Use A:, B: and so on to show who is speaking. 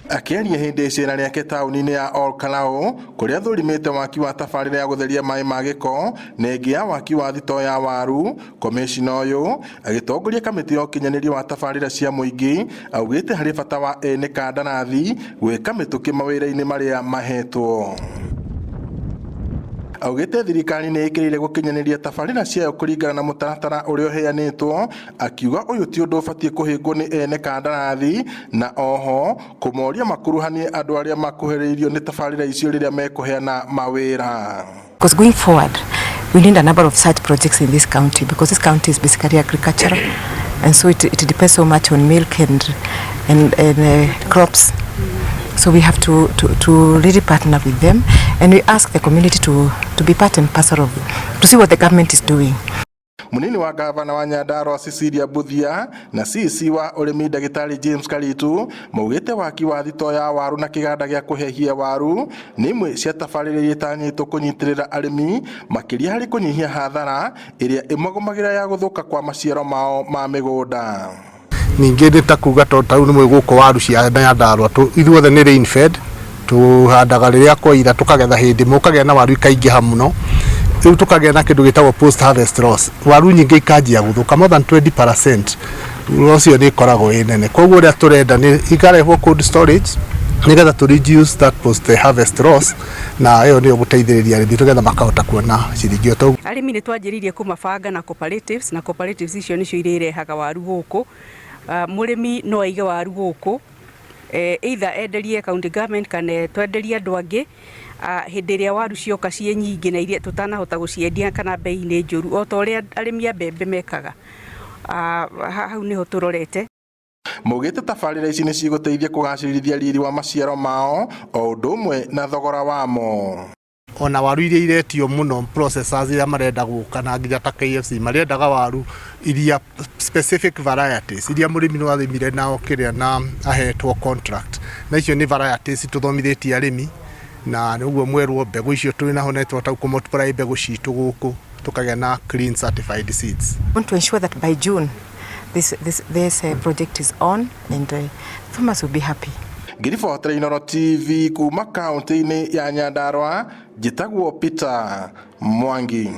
A: Akĩaria hĩndĩ ya icera rĩake taũni-inĩ ya Ol Kalou kũrĩa athũrimĩte waki wa tabarĩra ya gũtheria maĩ ma gĩko na ĩngĩ ya waki wa thitoo ya waru, komĩcina ũyũ agĩtongoria kamĩtĩ ya ũkinyanĩria wa tabarĩra cia mũingĩ augĩte harĩ bata wa ene kandarathi gwĩka mĩtũkĩ mawĩra-inĩ marĩa mahetwo. Augĩte thirikari nĩ ĩkĩrĩire gũkinyanĩria tabarĩra ciayo kũringana na mũtaratara ũrĩa ũheanĩtwo, akiuga ũyũ ti ũndũ ũbatiĩ kũhĩngwo nĩ ene kandarathi na oho kũmoria makuruhanie andũ arĩa makuhĩrĩirio nĩ tabarĩra icio rĩrĩa mekũheana mawĩra.
B: Because going forward, we need a number of such projects in this county because this county is basically agricultural, and so it depends so much on milk and crops. So we have to really partner with them, and we ask the community to be part and parcel of, to see what the government is doing.
A: Munini wa gavana wa Nyandarua Cecilia Mbuthia na CC wa ũrĩmi Ndagĩtarĩ James Karitu maugĩte waki wa thitoo ya waru na kĩganda gĩa kũhehia waru nĩ imwe cia tabarĩra iria itanyĩtwo kũnyitĩrĩra arĩmi makĩria harĩ kũnyihia hathara ĩrĩa ĩmagũmagĩra ya gũthũka kwa maciaro mao ma mĩgũnda.
C: Ningĩ nĩ ta kuga to tau nĩ mwĩ gũkũ waru cia Nyandarua ithuothe nĩ rain fed, tũhandaga rĩrĩa kwaira tũkagetha hĩndĩ ĩmwe, ũkagĩa na waru ikaingĩha mũno. Rĩu tũkagĩa na kĩndũ gĩtagwo post harvest loss, waru nyingĩ ikanjia gũthũka, more than 20% ũcio nĩ ĩkoragwo ĩ nene. Koguo ũrĩa tũrenda nĩ ikarehwo cold storage nĩgetha to reduce that post harvest loss, na ĩyo nĩyo gũteithĩrĩria arĩmi tũgetha makahota kuona ciringi o
D: Arĩmi nĩ twanjĩrĩirie kũmabanga na cooperatives, na cooperatives icio nĩcio irĩrehaga waru gũkũ. Mũrĩmi no aige waru gũkũ, either enderie county government kana twenderie andũ angĩ hĩndĩ ĩrĩa waru cioka ciĩ nyingĩ na iria tũtanahota gũciendia kana bei nĩ njũru, o ta ũrĩa arĩmi a mbembe mekaga. Hau nĩho tũrorete.
A: Maugĩte tabarĩra ici nĩ cigũteithia kũgacĩrithia riri wa maciaro mao o ũndũ ũmwe na thogora wamo.
C: Ona waru iria iretio mũno, processors iria marenda gũka na nginya ta KFC marendaga waru iria specific varieties iria mũrĩmi no athimire nao kĩrĩa na ahetwo contract, na icio nĩ varieties tũthomithĩtie arĩmi na nĩguo mwerwo mbegũ icio twĩ naho na twahota kũ multiply mbegũ citũ gũkũ tũkagĩa na clean certified seeds.
B: We want to ensure that by June this project is on and farmers will be happy.
A: Ngĩribotera Inooro TV kuma kaunti-inĩ ya Nyandarua, njĩtagwo Peter Mwangi.